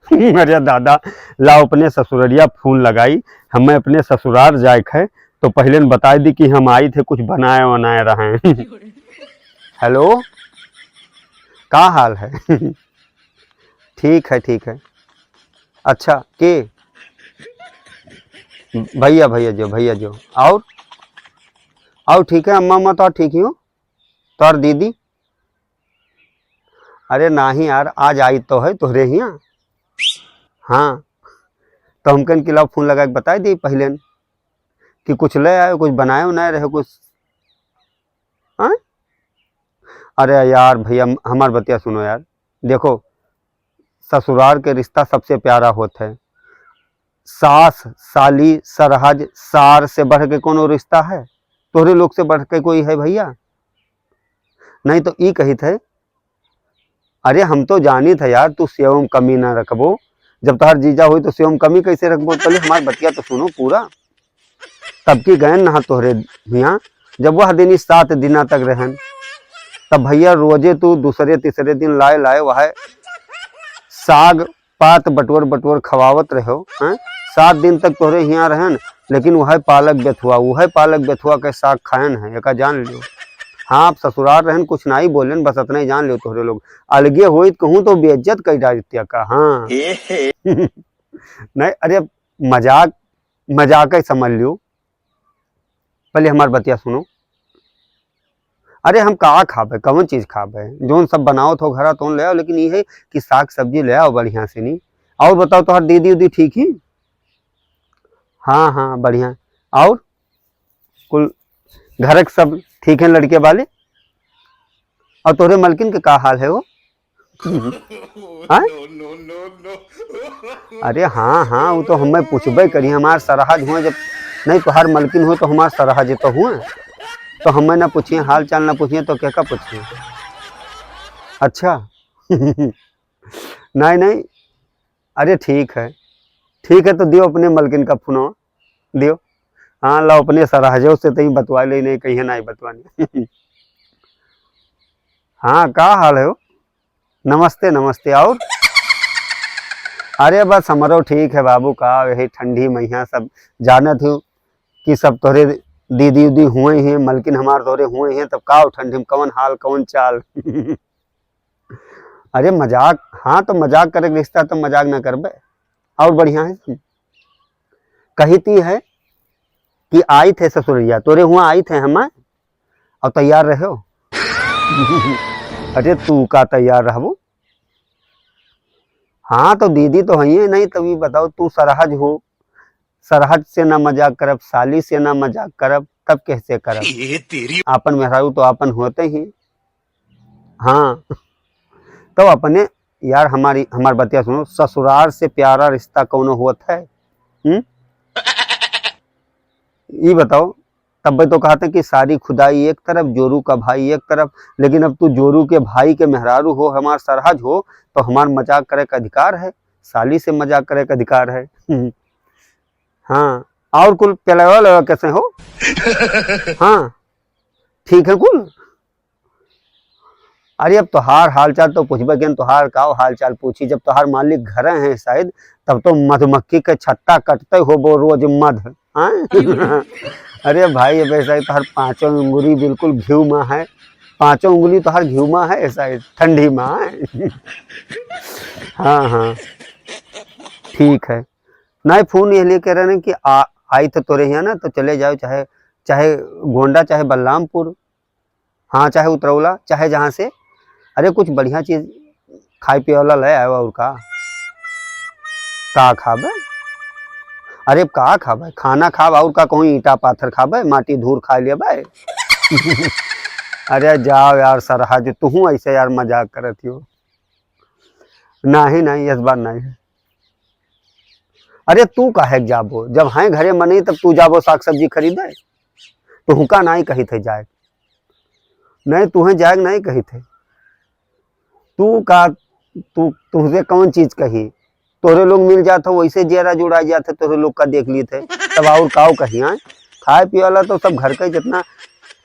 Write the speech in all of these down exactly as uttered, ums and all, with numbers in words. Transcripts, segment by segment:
अरे दादा, लाओ अपने ससुररिया फोन लगाई, हमें अपने ससुरार जाए क है, तो पहिले न बताई दी कि हम आई थे, कुछ बनाए वनाए रहे। हेलो, का हाल है? ठीक है, ठीक है। अच्छा, के? भैया, भैया जो, भैया जो। और? और ठीक है, अम्मा, अम्मा तो ठीक ही हो? तोर दीदी? अरे नाही यार, आज आई तो है तोहरे हियाँ। हाँ, तो हम कहन कि लाओ फोन लगा के बताई दी पहिले न कि कुछ ले आए, कुछ बनाए उनाए रहे, कुछ। हाँ? अरे यार भैया, हमार बतिया सुनो यार। देखो, ससुरार के रिश्ता सबसे प्यारा होत है। सास, साली, सरहज, सार से बढ़ के कोनो रिश्ता है? तोहरे लोग से बढ़ के कोई है भैया? नहीं तो ई कहित है, अरे हम तो जानित है यार, तू सेवा में कमी ना रखबो। जब तोहर जीजा होई तो सेवा में कमी कैसे रखबो? पहले हमार बतिया तो सुनो पूरा। तब की गयन नहा तोहरे हियाँ, जब वह दिन ई सात दिना तक रहन, तब भैया रोजे तू दूसरे तीसरे दिन लाए लाए वह साग पात बटोर बटोर खवावत रहो, हैं? सात दिन तक तोहरे हियाँ रहन, लेकिन वह पालक बेथुआ, वह पालक बेथुआ के साग खायन है, एका जान लियो। हाँ, आप ससुरार रहन, कुछ नाई बोलेन, बस अतने जान लियो तोहरे लोग। अलगे होइत कहूँ तो बेइज्जत कई डारित का, हाँ। नहीं, अरे मजाक, मजाक ही समझ लियो। पहले हमार बतिया सुनो। अरे हम का खाबे, कवन चीज खाबे? जौन सब बनावत हो घरा तौन ले आओ, लेकिन ई है कि साग सब्जी ले आओ बढ़िया से नी। और बताओ, तोहर दीदी उदी ठीक ही? हाँ, हाँ, बढ़िया। और कुल घर के सब ठीक है लड़के वाले? और तोहरे मलकिन के का हाल है हो? हाँ? अरे हाँ, हाँ, वो तो हमें पूछबे करी, हमार सरहज हुए जब नहीं तोहार मलकिन हो तो हमार सरहज तो हुए, तो हमें ना पूछिए हाल चाल, ना पूछिए तो क्या का पूछिए? अच्छा। नहीं, नहीं, अरे ठीक है, ठीक है, तो दियो अपने मलकिन का फोनो, दियो। हाँ, लाओ अपने सरहजो से तई बतवा ले, नहीं कहिए ना बतवानी। हाँ, का हाल है हो? नमस्ते, नमस्ते। और? अरे बस हमरो ठीक है बाबू, का यही ठंडी महिया सब जानत हो कि सब तोहरे दीदी उदी हुए हैं, मलकिन हमार तोहरे हुए हैं, तब का हो ठंडी में कवन हाल, कवन चाल? अरे मजाक, हाँ तो मजाक करे के रिश्ता तो मजाक ना करबे, और बढ़िया है सब। कही ती है कि आई थे ससुरैया, तोरे हुआ आई थे हम, और तैयार रहो। अरे तू का तैयार रहबो? हाँ तो दीदी तो है ही नहीं, तभी बताओ तू सरहज हो, सरहज से ना मजाक करब, साली से ना मजाक करब, तब कैसे करब? ये तेरी आपन मेहरारू तो आपन होते ही। हाँ, तो अपने यार हमारी, हमार बतिया सुनो, ससुरार से प्यारा रिश्ता कौनो होत है? हम्म? ई बताओ, तब तो कहते कि सारी खुदाई एक तरफ, जोरू का भाई एक तरफ, लेकिन अब तू जोरू के भाई के मेहरारू हो, हमार सरहज हो, तो हमार मजाक करे का अधिकार है, साली से मजाक करे का अधिकार है। हाँ, और कुल पेलवा लेवा कैसे हो? हाँ, ठीक है कुल। अरे अब तोहार हालचाल तो पूछबे केन, तोहार का हालचाल पूछी, जब तोहार मालिक घरे हैं शायद, तब तो मधुमक्खी के छत्ता कटते होबो रोज मध, हैं? अरे भाई, अब ऐसा ही तोहार पांचों उंगली बिल्कुल घिउ मा है, पांचों उंगली तोहार घिउ मा है, ऐसा ही ठंडी मा है। हाँ, हाँ, ठीक है। नहीं, फोन ये लिए कह रहे हैं कि आ, आई तो तोरे यहाँ ना, तो चले जाओ, चाहे, चाहे गोंडा, चाहे बलरामपुर, हाँ, चाहे उतरौला, चाहे जहाँ से, अरे, कुछ बढ़िया चीज खाए पिए वाला ले आयो, और का? का खाबे? अरे, का खाबे? खाना खाब, और का कहूँ, ईंटा पाथर खाबे, माटी धूर खा लेबे? अरे, जाओ यार, सरहज, तुहूँ ऐसे यार मजाक करत हो। नहीं, नहीं, इस बार नहीं है। अरे, तू काहे के जाबो? जब हैं घरे मनई, तब तू जाबो साग सब्जी खरीदे? तुहका नहीं कही थे जाए। नहीं, तुहें जाए के नहीं कही थे। तू का, तू, तुहसे कौन चीज कही? तोरे लोग मिल जात हो, वैसे जियरा जुड़ा जात है, तोरे लोग का देख ली थे, तब और काव कही, हैं? खाए पिए वाला तो सब घर का ही जितना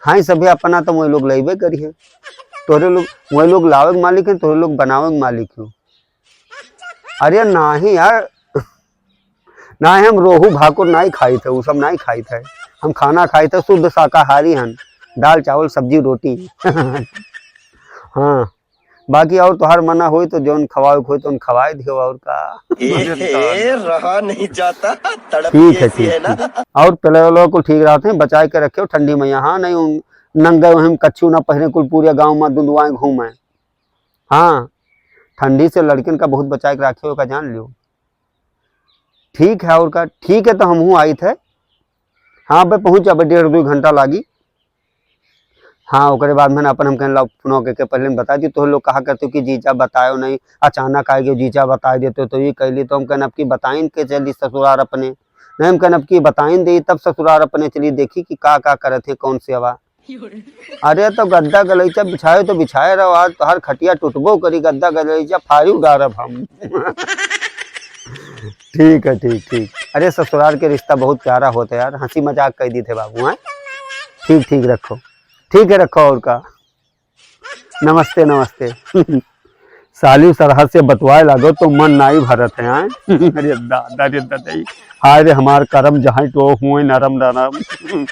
हैं, सभी अपना तो वही लोग लेबे करी है। तोरे लोग, वही लोग लावे के मालिक है, तोरे लोग बनावे के मालिक हो। अरे नाही यार, नाही, हम रोहू भाकुर नाही खाइत है, उ सब नाही खाइत है। हम खाना खाइत है, शुद्ध शाकाहारी हन, दाल चावल सब्जी रोटी। हाँ, बाकी और तोहार मना होई तो जौन खवाए के होई तो खवाए दियो, और का। ए, ए, रहा नहीं जाता, तड़प ठीक है, ऐसी ठीक, है ना। ठीक। और पेलवा लोग कुल ठीक रहत हैं, बचाए के रखे हो ठंडी में यहाँ, नहीं उन नंगे वहीं कच्छू ना पहिरे, कुल पूरे गाँव में दुंदुआए घूमे। हाँ, ठंडी से लड़किन का बहुत बचाए के रखे हो का, जान लियो। ठीक है, और का, ठीक है, तो हमहूँ आइत है। हाँ बे, पहुँच जाबे, डेढ़ दुई घंटा लागी। हाँ, ओकरे बाद में अपन हम कहन ला फोन के, के पहले बता दी, तो लोग कहा करते हो कि जीजा बतायो नहीं, अचानक आ गयो जीजा बताए देते, तो ये कहली, तो हम कहन अब की बताइन के चली ससुरार अपने, नहीं हम कहन अब की बताइन दे तब ससुरार अपने चली, देखी कि का का करत है, कौन सेवा। अरे तो गद्दा गलैचा बिछाए तो बिछाए रहो, आज तोहार खटिया टूटबो करी, गद्दा गलैचा फाड़ू गारब हम। ठीक है, ठीक, ठीक। अरे ससुरार के रिश्ता बहुत प्यारा होता है यार, हंसी मजाक कह दी थे बाबू, हैं? ठीक, ठीक रखो, ठीक है रखो, और का। नमस्ते, नमस्ते। साली सरहद से बतवाए लागो तो मन नाई भरत है, हैं? अरे दादा, अरे दादा, हाय रे हमार करम, जहाँ तो हुए नरम नरम।